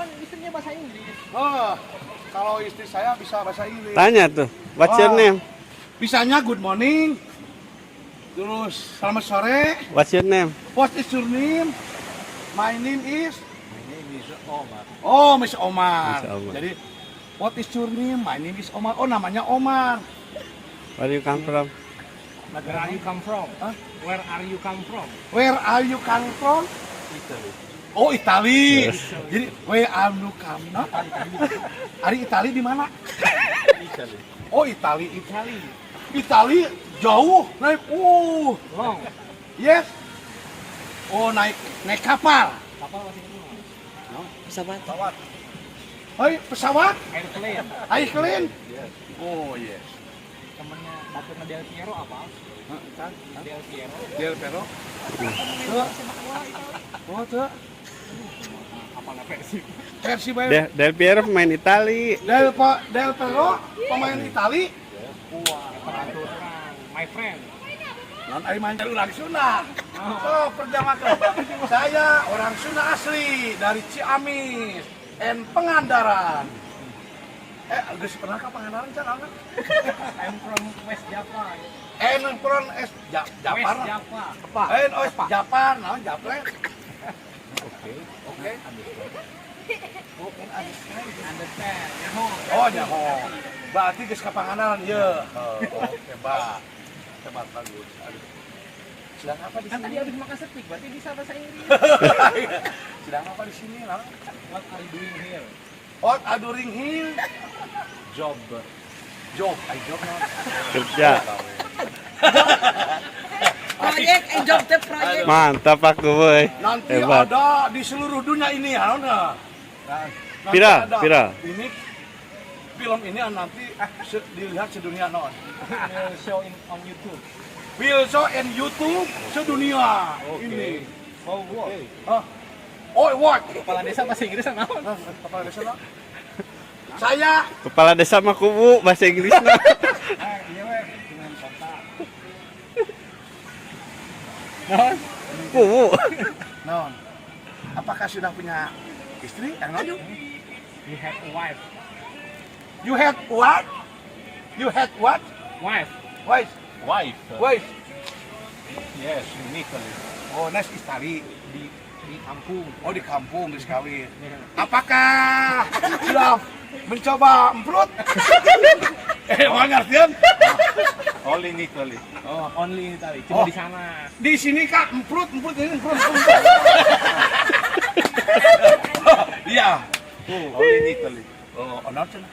Kan istrinya bahasa Inggris. Oh, kalau istri saya bisa bahasa Inggris. Tanya tuh, what's your Oh. name? Bisanya good morning. Terus selamat sore. What's your name? What is your name? My name is My name is Omar. Oh, Miss Omar. Miss Omar. Jadi what is your name? My name is Omar. Oh, namanya Omar. Where you come from? Where are you come from? Hah? Where are you come from? Where are you come from? Italy. Oh, Itali. Yes. Jadi where are you come? Hah? Ari Itali di mana? Italy. Oh, Itali, Itali. Itali jauh naik. Long. Yes. Oh, naik naik kapal. Kapal masih ini. Pesawat. Pesawat. Hei, pesawat? Airplane. Airplane? Yes. Oh, yes. Temennya baturna Del Piero apa? Hah, kan? Del Piero. Del Piero. Tuh. Oh, tuh. Apa lah Persib? Persib bae. Del Piero pemain Itali. Del Piero pemain Itali. Wah, batur orang. My friend. Non ari main orang Sunda. Oh, perjamakan. Saya orang Sunda asli dari Ciamis and Pangandaran. Geus pernah ka Pangandaran can naon? I'm from West Java. And from S Japar. West Java. And oh, Japar, naon Japar? Okay. Oke. Understand. Oh, and understand. Understand. Nyaho. Oh, nyaho. Berarti geus ka Pangandaran ye. Oh, hebat. Hebat bagus. Aduh. Sedang apa di Kan sini? tadi habis makan steak, berarti bisa bahasa Inggris. Sedang apa di sini, naon? What are you doing here? What are doing here? Job. Job, I job naon? Kerja. Proyek, job teh proyek. Mantap aku, boy. Nanti Hebat. ada di seluruh dunia ini, ya, nah. Nanti Viral, ada. viral. Ini film ini nanti dilihat sedunia non. Will show in on YouTube. Will show in YouTube sedunia Oke. ini. Oh, what? Okay. Hah? Oh, what? Kepala desa bahasa Inggris naon? Hah, kepala desa lah. Saya Kepala desa mah kubu bahasa Inggrisna. Ah, iya weh, dengan kota. Naon? Kubu. non. Apakah sudah punya istri? Eh, non? You have a wife. You had what? You had what? Wife. Wife. Wife. Wife. Yes, in Italy. Oh, nice istri. Di kampung. Oh, di kampung sekali. Apakah sudah mencoba emprut? Mau ngertian? Only in Italy. Oh, only in Italy. Cuma Oh. di sana. Di sini kak emprut, emprut ini emprut. Emprut. Iya. Only in Italy. Oh, ono cenah.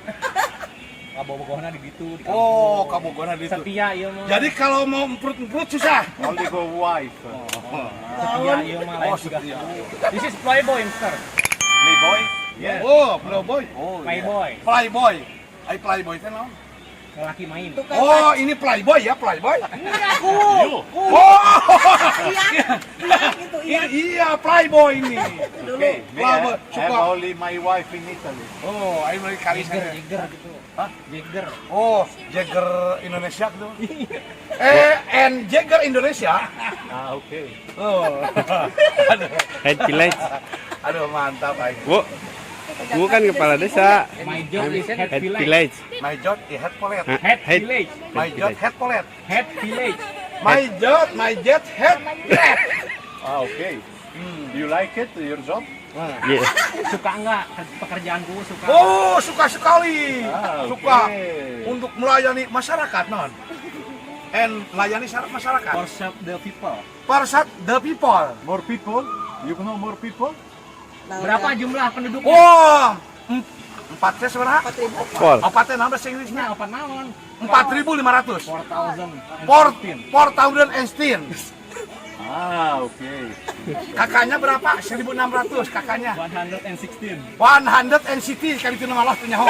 Kabogohna di ditu di kampung. Oh, kabogona di itu. Setia ieu mah. Jadi kalau mau emprut-emprut susah. Only for wife. Setia ieu mah lain Oh, juga. setia. This is Playboy, Mister. Playboy? Yes. Oh, playboy. Oh, yeah. Playboy. Playboy. Ai playboy teh naon? Lelaki main. Tukang Oh, ini playboy ya, playboy. Aku. You. Oh, Iya, iya gitu, iya. iya playboy ini. Dulu. Okay. Me, Playboy. I have Suka. only my wife in Italy. Oh, ayo beli kali Jagger, saya. Jagger gitu. Hah? Jagger. Oh, Jagger Indonesia gitu. And Jagger Indonesia. Ah, okay. Oh. Aduh, Head village. aduh mantap aing. Bu, Bu kan kepala desa. My job is head Head village. village. My job is head polet. Hah, Head Head village. My job head polet. Head village. My job, my jet head polet. Ah, okay. You like it, your job? Iya. Suka enggak pekerjaanku suka. Oh, suka sekali. Ah, Suka okay. untuk melayani masyarakat, non. And melayani masyarakat. For serve the people. Persat the people. More people? You know more people? Berapa jumlah penduduknya? Oh, empat teh seberapa? 4.000. Pol. Empat teh nambah bahasa Inggrisnya. Nah, apa naon? 4.500. 4,000. Four, four thousand and sixteen. Ah, okay. Kakaknya berapa? 1.600 kakaknya. 116. 160 kali itu nama Allah tuh nyaho.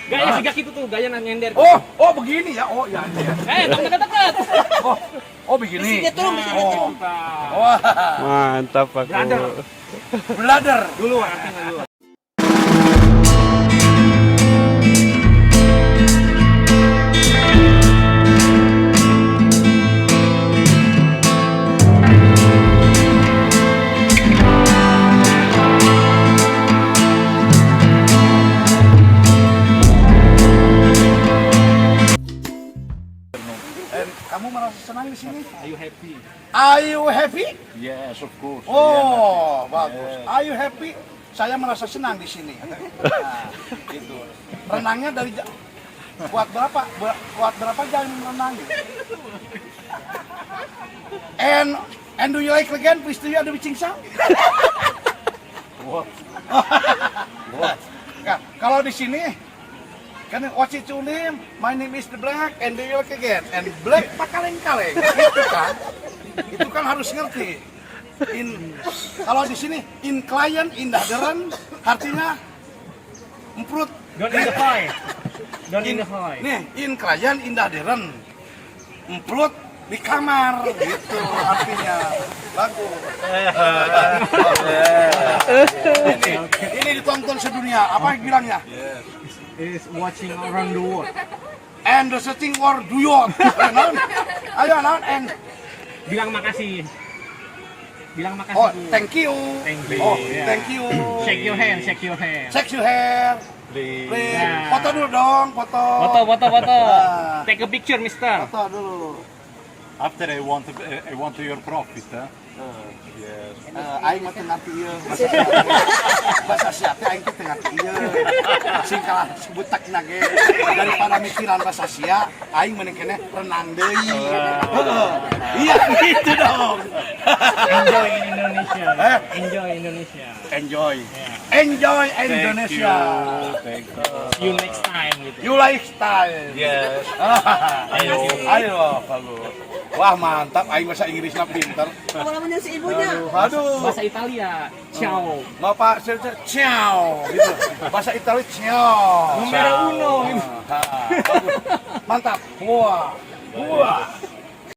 Gaya sigak itu tuh, gaya nyender. Oh, oh begini ya. Oh, ya. ya. Eh, tong deket-deket. Oh, oh begini. Bisa turun, bisa turun. Wah, Mantap aku. Brother. brother. Dulu, nanti nggak dulu. happy? Yes, of course. Oh, bagus. Yes. Are you happy? Saya merasa senang di sini. Nah, gitu. Renangnya dari kuat berapa? Kuat berapa jam renang gitu? And do you like again? Please do you ada bicing sound? What? What? Nah, kalau di sini kan what's your name? My name is the Black and do you like again? And Black pakaleng-kaleng gitu kan? Itu kan harus ngerti. In kalau di sini in client indah deren artinya emprut. Don't in the high. Don't in the high. Nih, in klien indah deren. Emprut di kamar gitu artinya. Bagus. Ini ditonton sedunia. Apa bilangnya? Is watching around the world. And the setting or duyot. Ayo naon? Ayo naon and Bilang makasih. Bilang makasih. oh Bu. thank you. Thank you. Oh, Yeah. thank you. Shake your hand, shake your hand. Shake your hair. Please. Please. Yeah. Foto dulu dong, foto. Foto, foto, foto. Ah. Take a picture, mister. Foto dulu. After I want your profit. Eh? Yes. Eh, aing mah teu ngarti ieu bahasa sia. Bahasa sia teh aing teh teu ngarti ieu. Sing kalah sebutak ge daripada mikiran bahasa sia, aing mending keneh renang deui. Heeh. Iya gitu dong. Enjoy in Indonesia. Eh? Enjoy Indonesia. Enjoy. Enjoy Indonesia. Thank you. See you next time gitu. You lifestyle. Yes. Ayo, ayo, bagus. Wah mantap, aing bahasa Inggrisnya pinter. Apa namanya si ibunya? Aduh, aduh. Bahasa Italia, ciao. Bapak, ciao, gitu. Bahasa Italia ciao. Numero uno. Ah, bagus. Mantap. Wah, wah.